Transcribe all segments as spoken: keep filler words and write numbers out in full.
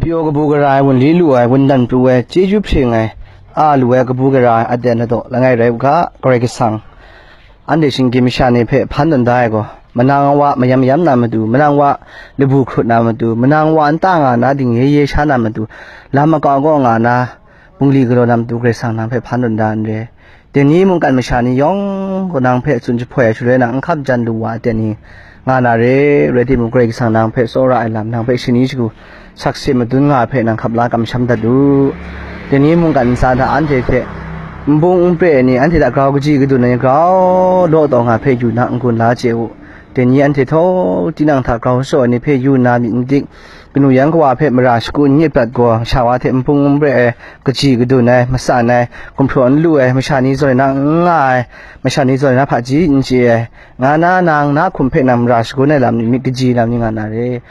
Yaw kabu gara ai, wunli lu ai, wundan pru ai, chyeju hpring ai, a lu ai kabu gara ai aten ladaw langai rai u ga, Karai Kasang, anhte shinggyim masha ni hpe hpan tawn da ai gaw, manang wa mayam yam na matu, manang wa labu hkrut na matu, manang wa nta nga na dingye ye sha na matu, lam makau kaw nga na, bungli galaw na matu Karai Kasang nang hpe hpan tawn da n re. Dai ni mungkan masha ni yawng gaw nang hpe tsun jahpoi ai shaloi na, n hkap jan lu wa ai ten ni nga na re, rai timung, Karai Kasang nang hpe tsawra ai lam, nang hpe shani shagu sakse madun nga ai hpe nang hkap la kamsham dat u. Dai ni mungkan ntsa hta anhte hte nbung n pre ai ni, anhte hta grau kaji kadun ai ni grau law taw nga hpe yu na n-gun la chye u. Dai ni anhte htaw tinang hta grau shaw ai ni hpe yu nna myit n dik, kanu yan kawa hpe mara shagun myit prat gaw, sha wa hte nbung n pre ai, kaji kadun ai, matsan ai, gumhpraw n lu ai, masha ni zawn na n nga ai, masha ni zawn na hpaji n chye ai, nga na nang na hkum hpe nang mara shagun ai lam ni, myit kaji lam ni nga na re.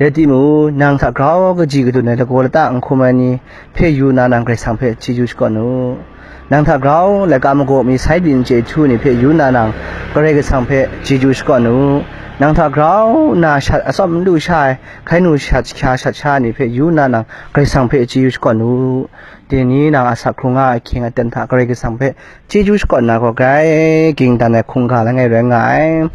Rai timung, nang hta grau kaji kadun ai lagaw lata n hkum ai ni hpe yu na nang Karai Kasang hpe chyeju shakawn u. Nang hta grau laika magaw mi sai byin chye htu ni hpe yu na nang Karai Kasang hpe chyeju shakawn u. Nang hta grau na shat atsawm n lu sha ai, hkai nu shat hkya shat sha ni hpe yu na nang Karai Kasang hpe chyeju shakawn u. Dai ni nang asak hkrung nga ai ahkying aten hta Karai Kasang hpe chyeju shakawn na gaw grai ging dan ai hkungga langai rai nga ai.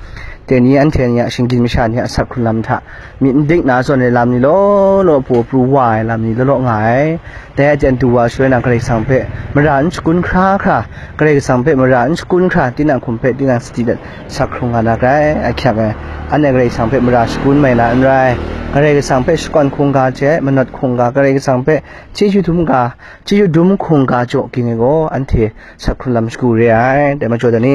Dai ni anhte ni a shinggyim masha ni a asak hkrung lam hta myit n dik na zawn ai lam ni law law pru pru wa ai lam ni law law nga ai. Dai aten du wa shaloi na Karai Kasang hpe mara n shagun hkra hkra, Karai Kasang hpe mara n shagun hkra, tinang hkum hpe tinang sadi dat sak hkrung nga na grai ahkyak ai. Anhte Karai Kasang hpe mara shagun mai na n rai. Karai Kasang hpe shakawn hkungga hte manawt hkungga, Karai Kasang hpe chyeju dum ga, chyeju dum hkungga jaw ging ai gaw anhte sak hkrung lam shagu re ai. Dai majaw dai ni,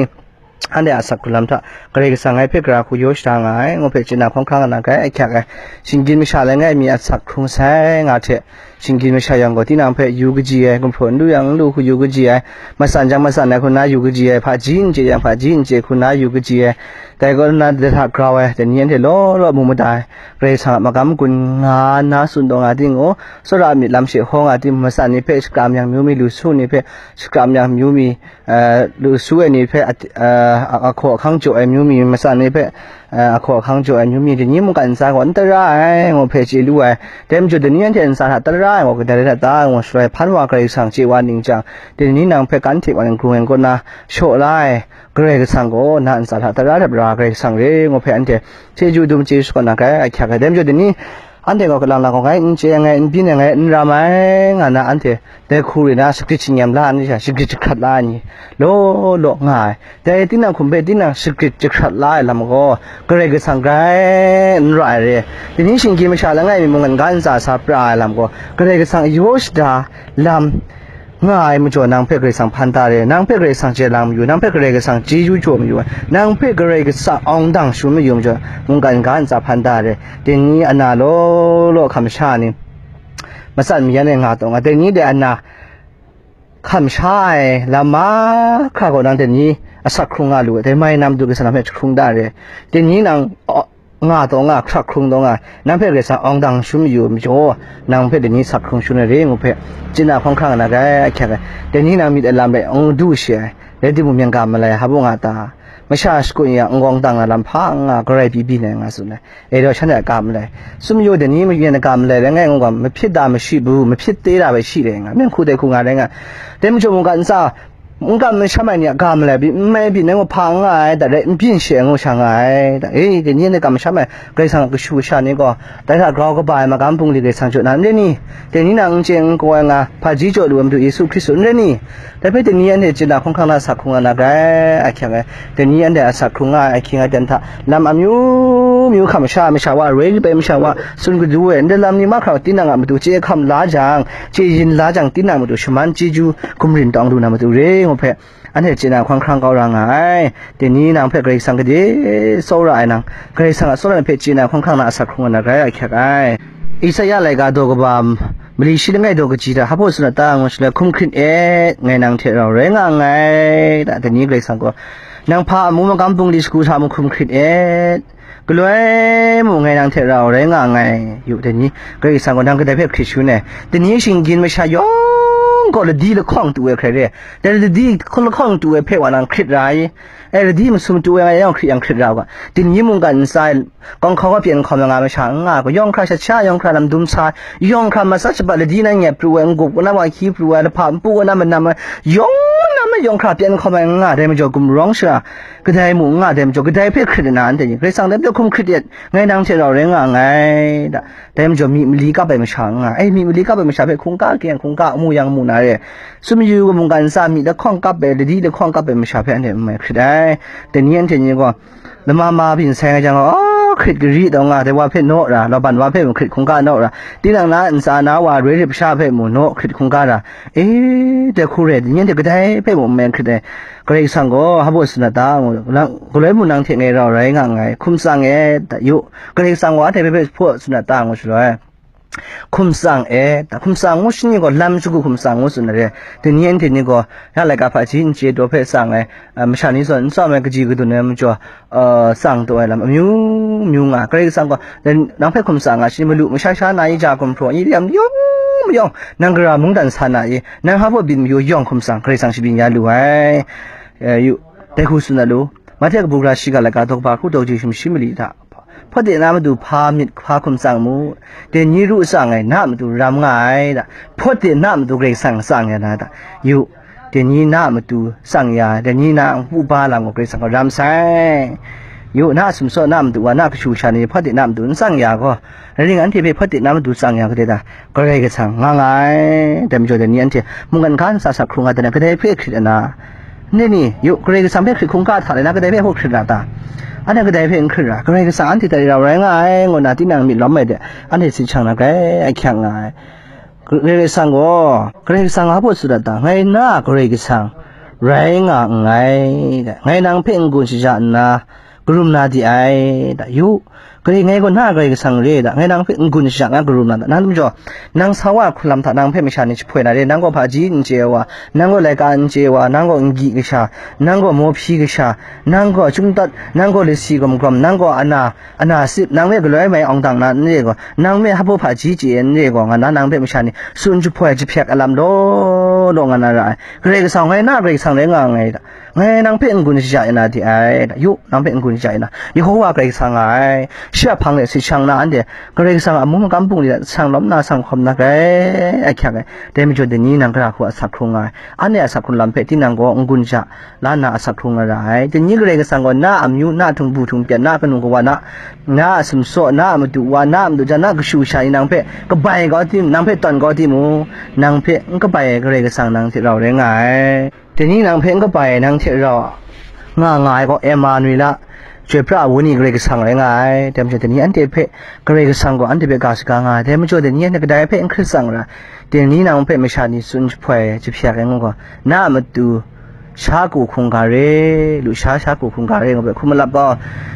anhte a sak hkrung lam hta Karai Kasang ngai hpe gara hku yaw shada nga ai, ngu hpe chye na hkawng hkrang nga na grai ahkyak ai. Shinggyim masha langai mi a sak hkrung sai nga hte, shinggyim masha yang gaw tinang hpe yu kaji ai, gumhpraw n lu yang n lu hku yu kaji ai, matsan jang matsan ai hku na yu kaji ai, hpaji n chye yang hpaji n chye hku na yu kaji ai, dai gaw na dai hta grau ai, dai ni anhte law law mu mada ai, Karai Kasang a magam gun nga nna tsun taw nga ting gaw, tsawra a myit lam she hkaw nga ting, matsan ni hpe shakram yang amyu mi, lu su ni hpe shakram yang amyu mi, eh, lu su ai ni hpe at-, eh, a-, ahkaw ahkang jaw ai amyu mi, matsan ni hpe, eh, ahkaw ahkang jaw ai amyu mi, dai ni mungkan ntsa gaw n tara ai, ngu hpe chye lu ai. Dai majaw, dai ni anhte ntsa hta tara ai gaw kadai rai hta ta, ngu shaloi, hpan wa Karai Kasang chye wa ning chyang, dai ni nang hpe kan hte wa ning grung ai kaw na shaw la ai Karai Kasang gaw, na ntsa hta tara hta ra Karai Kasang re, ngu hpe anhte chyeju dum chyeju shakawn na grai ahkyak ai. Dai majaw, dai ni anhte gaw kalang lang gaw ngai n chye ai, ngai n byin ai, ngai n ram ai, nga na anhte dai hku re na shagrit shingnyam la ai ni sha, shagrit jahkrat la ai ni law law nga ai. Dai tinang hkum hpe tinang shagrit jahkrat la ai lam gaw, Karai Kasang grai n ra ai re. Dai ni shinggyim masha langai mi mungkan ga ntsa sa pra ai lam gaw, Karai Kasang yaw shada lam nga ai majaw, nang hpe Karai Kasang hpan da re, nang hpe Karai Kasang chye lang mayu, nang hpe Karai Kasang chyeju jaw mayu, nang hpe Karai Kasang awng dang shun mayu majaw, mungkan ga ntsa hpan da re. Dai ni ana law law hkam sha ni, matsan mayan ai nga taw nga, dai ni dai ana hkam sha ai lam mahkra gaw nang dai ni asak hkrung nga lu ai, dai mai na matu Karai Kasang nang hpe jahkrung da re. Dai ni nang, aw, nga taw nga, hkrak hkrung taw nga, nang hpe Karai Kasang awng dang shun mayu majaw, nang hpe dai ni sak hkrung shun ai re, ngu hpe chye na hkawng hkrang na grai ahkyak ai. Dai ni nang myit ai lam rai n du shi ai, rai timung, myen ga malai hpa nga ta? Masha shakut ya n gawng dang na lam hpa n nga, garai pyi byin ai nga tsun ai. E daw shanhte a ga malai, sum yaw dai ni myen a ga malai rai ngai, ngu ga, mahpyit da mashi bu, mahpyit te da bai shi rai nga, myen hku dai hku nga rai nga. Dai majaw mungkan ntsa, n kam n sham ai ni a ga malai, n mai byin ai ngu hpa n nga ai, da rai n byin she ai ngu sha nga ai, da, e, dai ni anhte kam sham ai, Karai Kasang a kashu kasha ni gaw, dai hta grau kaba ai magam bungli Karai Kasang jaw na n rai ni? Dai ni nang n chye n kaw ai nga, hpaji jaw lu ai Madu Yesu Hkristu n rai ni? Dai hpe dai ni anhte chye na hkawng hkrang na sak hkrung nga na grai ahkyak ai. Dai ni anhte a sak hkrung nga ai ahkying aten hta, lam amyu myu hkam sha, masha wa, roi kaba masha wa, tsun kadu ai, ndai lam ni mahkra tinang a matu chye hkam la jang, chye yin la jang, tinang a matu shaman chyeju gumrin tawng lu na matu re, ngu hpe, anhte chye na hkawng hkrang kau ra nga ai. Dai ni nang hpe Karai Kasang gade tsawra ai nang, Karai Kasang a tsawra hpe chye na hkawng hkrang na a sak hkrung nga na grai ahkyak ai. Isaya laika daw kaba, mali shi langai daw kaji hta, hpa baw tsun a ta, ngu shaloi, hkum hkrit et, ngai nang hte rau rai nga nngai, da, dai ni Karai Kasang gaw, nang hpa amu magam bungli shagu hta mung hkum hkrit et, galoi mung ngai nang hte rau rai nga nngai, yu, dai ni Karai Kasang gaw nang kadai hpe hkrit shangun ai? Dai ni shinggyim masha yawng gaw ladi lahkawng tu ai hkrai re. Dai ladi lahkawng tu ai hpe wa nang hkrit ra ai. E, ladi masum tu ai nga yang hkrit yang hkrit ra u ga. Din yi mungkan ntsa ai, kawng hkau wa pyen hkawm ai nga masha n nga ai gaw, yawng hkra shat sha, yawng hkra lam dum sa, yawng hkra matsat shabat ladi na nyep pru ai, n-gup na wa hkyi pru ai, lahpa npu na manam ai, yawng na ma yawng hkra pyen hkawm ai n nga ai, dai majaw gumrawng shara kadai mu n nga ai, dai majaw kadai hpe hkrit na anhte ni, Karai Kasang dai majaw hkum hkrit yet, ngai nang hte rau rai nga nngai, da. Dai majaw myi mali kap ai masha n nga ai. E, myi mali kap ai masha hpe hkungga hkying hkungga amu yang mu na re. Sumyu mungkan ntsa myi lahkawng kap ai, ladi lahkawng kap ai masha hpe anhte n mai hkrit ai. Dai ni anhte ni gaw, lama ma byin sai nga jang gaw, aw, hkrit gari taw nga, dai wa hpe naw ra, laban wa hpe mung hkrit hkungga naw ra, tinang na ntsa na wa roi rip sha hpe mung naw hkrit hkungga ra, e, dai hku re, dai ni anhte kadai hpe mung n mai hkrit ai. Karai Kasang gaw hpa baw tsun dat ta, ngu, nang, galoi mung nang hte ngai rau rai nga nngai, hkum tsang e, da, yu, Karai Kasang gaw anhte hpe hpa baw tsun dat ta, ngu shaloi, hkum tsang e, da, hkum tsang ngu shani gaw, lam shagu hkum tsang ngu tsun ai re. Dai ni anhte ni gaw, ya laika hpaji n chye daw hpe tsang ai, a, masha ni zawn n tsawm ai kaji kadun ai majaw, a, tsang taw ai lam amyu myu nga, Karai Kasang gaw, dai nang hpe hkum tsang nga shani, malu masha sha na i, ja gumhpraw i, lam yawng mayawng, nang gara mungdan sa na i, nang hpa baw byin mayu yawng hkum tsang, Karai Kasang shabyin ya lu ai. E, yu, dai hku tsun dat lu. Mahte kabu gara shiga laika daw kaba hkru daw ji sumshi mali hta, hpawt de na matu hpa myit hpa hkum tsang mu, dai ni ru tsang ai na matu ram nga ai, da, hpawt de na matu Karai Kasang tsang ya na, da, yu, dai ni na matu tsang ya, dai ni na npu ba lam gaw Karai Kasang gaw ram sai, yu, na a sumsaw na matu wa na kashu kasha ni hpawt de na matu n tsang ya gaw, rai ning anhte hpe hpawt de na matu tsang ya gade da, Karai Kasang nga nga ai, dai majaw dai ni anhte mungkan hka ntsa sa hkrung nga dan ai, kadai hpe hkrit ai na, Ni ni, yu, Karai Kasang hpe hkrit hkungga hta le na, kadai hpe hpaw hkrit ra ta? Anhte kadai hpe n hkrit ra, Karai Kasang anhte hta e rau rai nga ai, ngu nna tinang myit lawm ai de, anhte sit shang na grai ahkyak nga ai. Karai Kasang gaw, Karai Kasang hpa baw tsun dat ta, ngai na a Karai Kasang rai nga nngai, ngai nang hpe n-gun shaja nna, karum na de ai, da, yu, Karai, ngai gaw na a Karai Kasang re da, ngai nang hpe n-gun shaja na karum na da, nang dum jaw, nang sa wa hkrum lam hta nang hpe masha ni jahpoi na re, nang gaw hpaji n chye ai wa, nang gaw laika n chye ai wa, nang gaw n-gyi kasha, nang gaw mawhpyi kasha, nang gaw chyum tawt, nang gaw lasi gawm gawm, nang gaw ana, ana sip, nang hpe galoi mai awng dang na n re gaw, nang hpe hpa baw hpaji chye n re gaw, nga na nang hpe masha ni tsun jahpoi jahpyak ai lam law law nga na ra ai. Karai Kasang, ngai na a Karai Kasang rai nga nngai da. Ngai nang hpe n-gun shaja ya na de ai, da, yu, nang hpe n-gun shaja ya na, Yehowa Karai Kasang nga ai, shi a hpang de sit shang na anhte, Karai Kasang a amu makam bungli hta sang lawm na, sang hkawm na grai ahkyak ai, dai majaw dai ni nang gara hku asak hkrung nga ai, anhte asak hkrung lam hpe tinang gaw n-gun shaja la nna asak hkrung nga ra ai, dai ni Karai Kasang gaw na a amyu, na a htung bu htung pyat, na a kanu kawa, na, na a sumsaw, na a matu wa, na a matu ja, na a kashu kasha ni nang hpe kabai kau tim, nang hpe tawn kau timung, nang hpe n kabai ai Karai Kasang nang hte rau rai nga ai. Dai ni nang hpe n kabai ai nang hte rau nga nga ai gaw, Emanuela, chyoi pra ai Wenyi Karai Kasang rai nga ai. Dai majaw, dai ni anhte hpe Karai Kasang gaw anhte hpe ga saga nga ai. Dai majaw, dai ni anhte kadai hpe n hkrit tsang ra, dai ni nang hpe masha ni tsun jahpoi jahpyak ai ngu gaw, na a matu sha ku hkungga re, lusha sha ku hkungga re ngu hpe hkum malap gaw,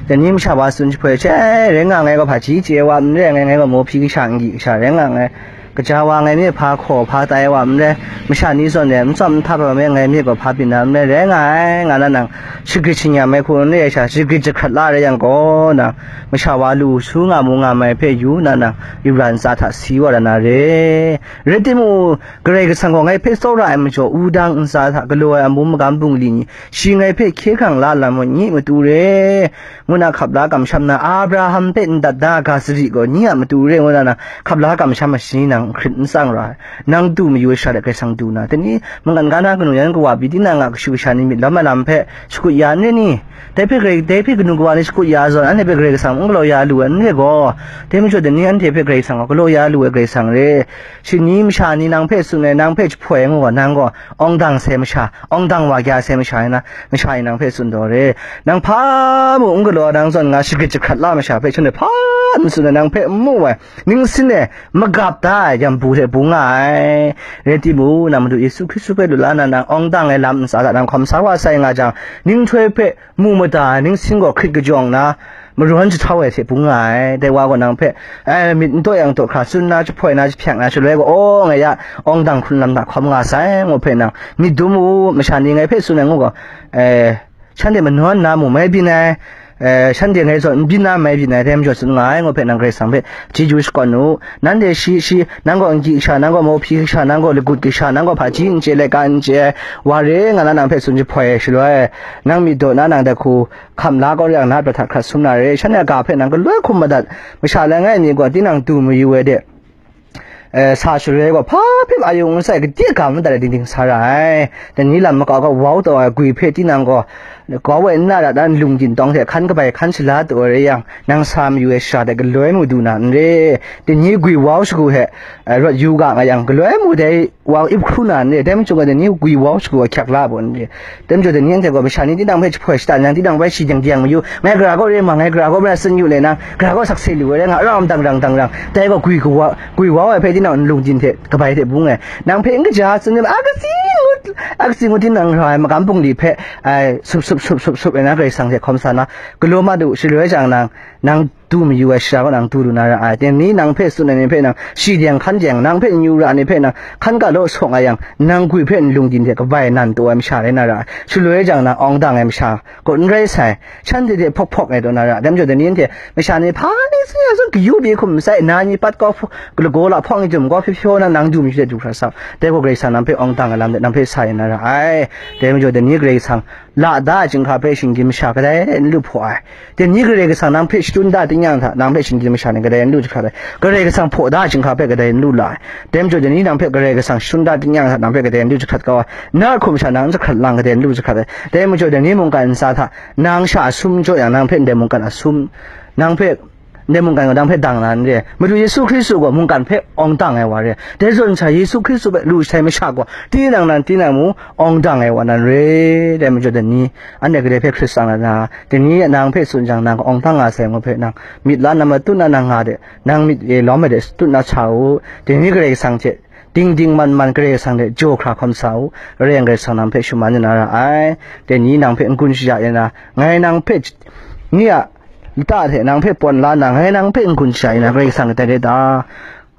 dai ni masha wa tsun jahpoi, she, rai nga nngai gaw, hpaji chye wa n re, ngai, ngai gaw mawhpyi kasha, n-gyi kasha rai nga nngai. Kaja wa ngai mi hpa hkaw hpa tai wa n rai, masha ni zawn e n tsawm n htap ai wa me, ngai mi gaw hpa byin na n rai, rai nga ai, nga na nang, shagrit shingya mai hku n re ai sha, shagrit jahkrat la rai yang gaw, nang masha wa lu su nga mu nga mai hpe yu na nang, yu ra ntsa hta si wa ra na re. Rai timung, Karai Kasang gaw ngai hpe tsawra ai majaw, wudang ntsa hta galaw ai amu magam bungli ni, shi ngai hpe hkye hkrang la lam mung, nyi matu re, ngu na hkap la kamsham na, Abraham hpe n dat da ga sari gaw, nyi a matu re, ngu na nang hkap la kamsham ai shani nang hkrit n tsang ra ai. Nang du mayu ai sha de Karai Kasang du na, dai ni mungkan ga na kanu yan kawa pyi, tinang a kashu kasha ni myit lawm ai lam hpe shakut ya n re ni? Dai hpe Karai, dai hpe kanu kawa ni shakut ya zawn, anhte hpe Karai Kasang n galaw ya lu ai n re gaw, dai majaw dai ni anhte hpe Karai Kasang gaw galaw ya lu ai Karai Kasang re. Shani masha ni nang hpe tsun ai, nang hpe jahpoi ai ngu gaw, nang gaw awng dang sai masha, awng dang wa kya sai masha rai na, masha ni nang hpe tsun taw re. Nang hpa mung n galaw, nang zawn nga shagrit jahkrat la masha hpe shanhte hpa n tsun ai, nang hpe n mu ai, ningsin e magap da ai yambu hte bung nga ai. Rai timung, nang Madu Yesu Hkristu hpe lu la na, nang awng dang ai lam ntsa hta nang hkawm sa wa sai nga jang, ninghtoi hpe mu mada ai ningsin gaw hkrit kajawng na, marawn jahtau ai hte bung nga ai. Dai wa gaw nang hpe, ai, myit n taw yang taw hkra tsun na, jahpoi na, jahpyak na, shaloi gaw, aw, ngai ya, awng dang hkrun lam hta hkawm nga sai, ngu hpe nang myit dum u, masha ni ngai hpe tsun ai ngu gaw, e, shanhte manawn nna mu mai byin ai, Eh, shanhte ngai zawn n byin na mai byin ai, dai majaw tsun nga ai, ngu hpe nang Karai Kasang hpe chyeju shakawn u. Nanhte shi, shi, nang gaw n gyi kasha, nang gaw mawhpyi kasha, nang gaw lagut kasha, nang gaw hpaji n chye, laika n chye ai, wa re nga na nang hpe tsun jahpoi ai shaloi, nang myit daw na nang dai hku hkam la kau yang, na prat hta hkrat sum na re, shanhte a ga hpe nang galoi hkum madat, masha langai mi gaw tinang du mayu ai de, eh, sa shaloi gaw, hpa hpe a yung n sai, gade ga madat ai dingding sa ra ai. Dai ni lam makau ga wau taw ai gwi hpe tinang gaw, kau ai n na ra dan lung dintawng hte hkan kabai hkan shala taw ai rai yang, nang sa mayu ai sha dai galoi mu du na n re. Dai ni gwi wau shagu hte, eh, rawt yu ga nga yang, galoi mu dai wau ip hkru na n re. Dai majaw gaw, dai ni gwi wau shagu ahkyak la ai baw n re. Dai majaw, dai ni anhte gaw, masha ni tinang hpe jahpoi shada nang, tinang bai shi deng deng mayu, ngai gara gaw re ma, ngai gara gaw mara tsun yu le nang, gara gaw sakse lu ai rai nga, aram dang rang dang rang, dai gaw gwi kawa, gwi wau ai hpe tinang n lung ding hte, kabai hte bung ai, nang hpe n kaja tsun ai, a kasi ngut, a kasi ngut tinang ra ai magam bungli hpe, ai, sup, sup, sup, sup, sup, ai na Karai Kasang hte hkawm sa na, galaw mat u, shaloi jang nang, nang du mayu ai sha gaw nang du lu na ra ai. Dai ni nang hpe tsun ai ni hpe nang shi deng hkan deng, nang hpe n yu ra ai ni hpe nang hkan ga law sawng ai yang, nang gwi hpe n lung ding hte kabai nan taw ai masha rai na ra ai. Shaloi jang nang awng dang ai masha gaw n rai sai, shanhte hte hpawk hpawk ai taw na ra ai. Dai majaw, dai ni anhte masha ni hpa ni tsun ya tsun, kayu pyi hkum n sai, na ni pat kau hpu-, lagaw la hpawng ni jum gaw hpyaw hpyaw na nang du mayu hte du hkra sa u. Dai gaw Karai Kasang nang hpe awng dang ai lam de, nang hpe sa ya na ra ai. Dai majaw, dai ni Karai Kasang la da ai chyinghka hpe shinggyim masha kadai n lu hpaw ai. Dai ni Karai Kasang nang hpe shadun da ting yang hta, nang hpe shinggyim masha ni kadai n lu jahkrat ai. Karai Kasang hpaw da ai chyinghka hpe kadai n lu la ai. Dai majaw, dai ni nang hpe Karai Kasang shadun da ting yang hta, nang hpe kadai n lu jahkrat kau ai. Na hkum sha nang n jahkrat lang, kadai n lu jahkrat ai. Dai majaw, dai ni mungkan ntsa hta, nang sha a sum jaw yang, nang hpe ndai mungkan a sum, nang hpe ndai mungkan gaw nang hpe dang na n re. Madu Yesu Hkristu gaw mungkan hpe awng dang ai wa re. Dai zawn sha Yesu Hkristu hpe lu shatai masha gaw, tinang nan, tinang mu awng dang ai wa nan re. Dai majaw, dai ni anhte kadai hpe hkrit tsang na, dai ni nang hpe tsun jang, nang awng dang nga sai ngu hpe nang myit la na matut na nang nga de, nang myit e lawm ai de tut na sa u. Dai ni Karai Kasang hte ding ding man man Karai Kasang hte jaw hkra hkawm sa u. Rai yang Karai Kasang nang hpe shaman ya na ra ai. Dai ni nang hpe n-gun shaja ya na, ngai nang hpe, ni a lata hte nang hpe pawn la nna, ngai nang hpe n-gun shaja ya na, Karai Kasang kadai rai ta?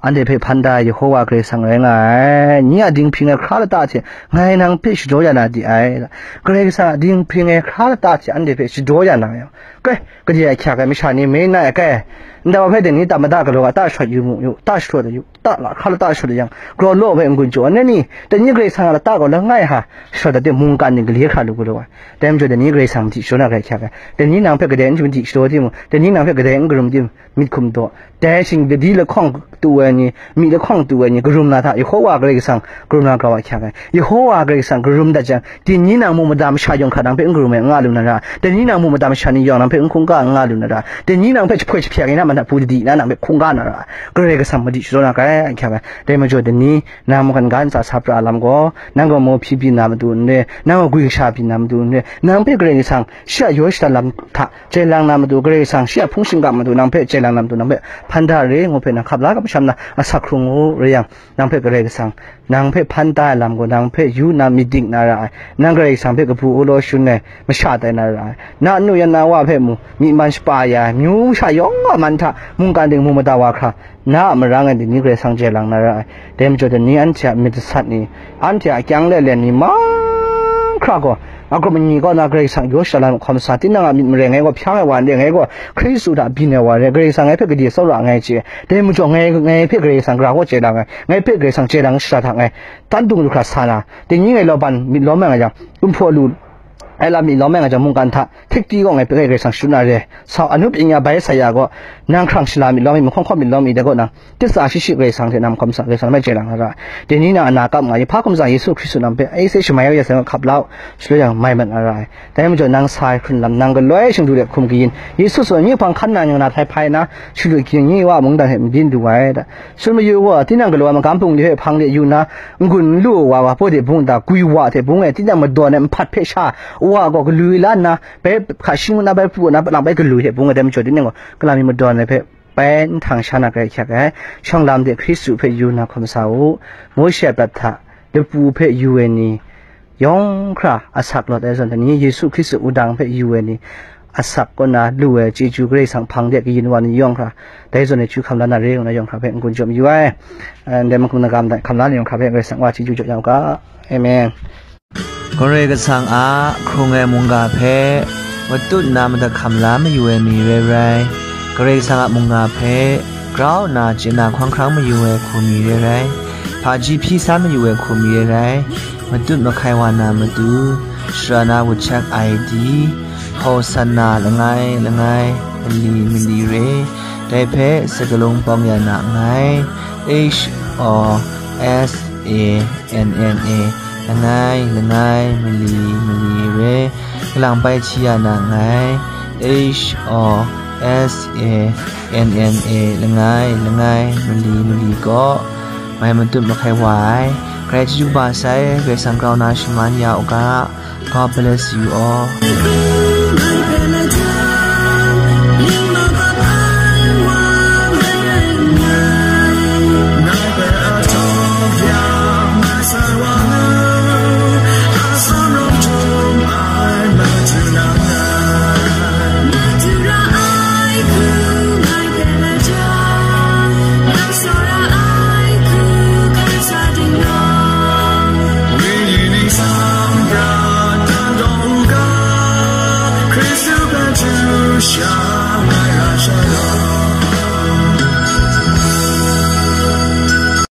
Anhte hpe hpan da ai Yehowa Karai Kasang rai nga ai. Ni a dinghpring ai hkra lata hte ngai nang hpe shajaw ya na di ai. Karai Kasang a dinghpring ai hkra lata hte anhte hpe shajaw ya na yang, kai, kaji a ahkyak ai masha ni me na e kai. Ndai wa hpe dai ni ta mada galaw ga ta shawt yu mu yu, ta shawt yu, ta la hkra lata shawt yang, galaw law hpe n-gun jaw ai ni? Dai ni Karai Kasang a lata gaw langai ha shawt dat de, mungkan ni gale hkra lu galaw ai. Dai majaw, dai ni Karai Kasang madi shajaw na grai ahkyak ai. Dai ni nang hpe kadai n madi shajaw timung, dai ni nang hpe kadai n karum timung, myit hkum daw. Dai shing gadi lahkawng tu ai ni, myi lahkawng tu ai ni, karum na hta, Yehowa Karai Kasang karum na grau ahkyak ai. Yehowa Karai Kasang karum dat jang, dai ni nang mu mada masha yawng hkra nang hpe n karum ai, n nga lu na ra. Dai ni nang mu mada masha ni yawng nang hpe n hkungga n nga lu na ra. Dai ni nang hpe jahpoi jahpyak ai na, man hta pru dadi na nang hpe hkungga na ra. Karai Kasang madi shajaw na grai ahkyak ai. Dai majaw, dai ni nang mungkan ga ntsa sa pra ai lam gaw, nang gaw mawhpyi byin na matu n re, nang gaw gwi kasha byin na matu n re, nang hpe Karai Kasang shi a yaw shada lam hta chye lang na matu, Karai Kasang shi a hpung shingkang matu nang hpe chye lang na matu, nang hpe hpan da re ngu hpe nang hkap la kamsham na asak hkrung u rai yang, nang hpe Karai Kasang, nang hpe hpan da ai lam gaw, nang hpe yu nna myit dik na ra ai, nang Karai Kasang hpe kabu u law shun ai masha tai na ra ai, na nu yan na wa hpe mu, myi man shapa ya ai, myu sha yawng a man hta mungkan ding mu mada wa hkra, na a marang e dai ni Karai Kasang chye lang na ra ai. Dai majaw, dai ni anhte a myit dasat ni, anhte a kyang le len ni mahkra gaw, a grup ni kaw na Karai Kasang yaw shada lam hkawm sa, tinang a myit mare ngai gaw hpyang ai wa n re, ngai gaw Hkristu hta byin ai wa re, Karai Kasang ngai hpe gade tsawra ngai chye, dai majaw ngai, ngai hpe Karai Kasang gara gaw chye lang ai, ngai hpe Karai Kasang chye lang shada hta ngai tan dung lu hkra sa na, dai ni ngai law ban myit lawm ai nga jang, kumhpaw lu ai lam myit lawm ai nga jang, mungkan hta htikti gaw ngai hpe Karai Kasang shadut na re, sau, anu pyi nya bai sa ya gaw, nang hkrang shala myit lawm mi, mahkawng hkaw myit lawm mi, dai gaw nang, Tisa shi shi Karai Kasang hte nang hkawm sa, Karai Kasang hpe chye lang na ra. Dai ni nang a na kap nga i, hpa hkum sa Yesu Hkristu nang hpe ai se shamai ya sai hkap lau, shaloi yang mai mat na ra ai. Dai majaw nang sa ai hkrun lam, nang galoi shingdu de hkum kayin, Yesu tsun ni hpang hkan na nyang na htai hpai na, shingdu hkying ni wa mungdan hte madin du ai da. Tsun mayu gaw, tinang galaw ai magam bungli hpe hpang de yu na, n-gun n lu wa wa, baw de bung da, gwi wa hte bung e, tinang madawn ai nhpat hpe sha, wa gaw galwi la nna, bai hka shi ngut na, bai pru na, lang bai galwi hte bung ai, dai majaw tinang gaw, kalam mi madawn ai hpe, bai nhtang sha na grai hkyak ai. Shawng lam de Hkristu hpe yu na hkawm sa u. Mawshe a prat hta lapu hpe yu ai ni yawng hkra asak lawt ai zawn, dai ni Yesu Hkristu wudang hpe yu ai ni asak kaw na lu ai chyeju Karai Kasang hpang de kayin wa ni yawng hkra, dai zawn e chyu hkam la na re ngu na yawng hkra hpe n-gun jaw mayu ai. Ndai mahkung nagam hta hkam la ni yawng hkra hpe Karai Kasang wa chyeju jaw ya u ga. Amen. Karai Kasang a hkrung ai mungga hpe matut nna madat hkam la mayu ai mi rai rai, Karai Kasang a mungga hpe grau nna chye na hkawng hkrang mayu ai hku mi rai rai, hpaji hpyi san mayu ai hku mi rai rai, matut mahkai wa na matu, shara na wutchak ai di, Hosanna langai langai, mali mali re, dai hpe sakalung bawng ya na nngai, H O S A N N A, langai langai, mali mali re, kalang bai hti ya na nngai, H O S A N N A, langai langai, mali mali kaw, mai matut mahkai wa ai. Karai chyeju kaba sai, Karai Kasang grau na shaman ya u ga. God bless you all.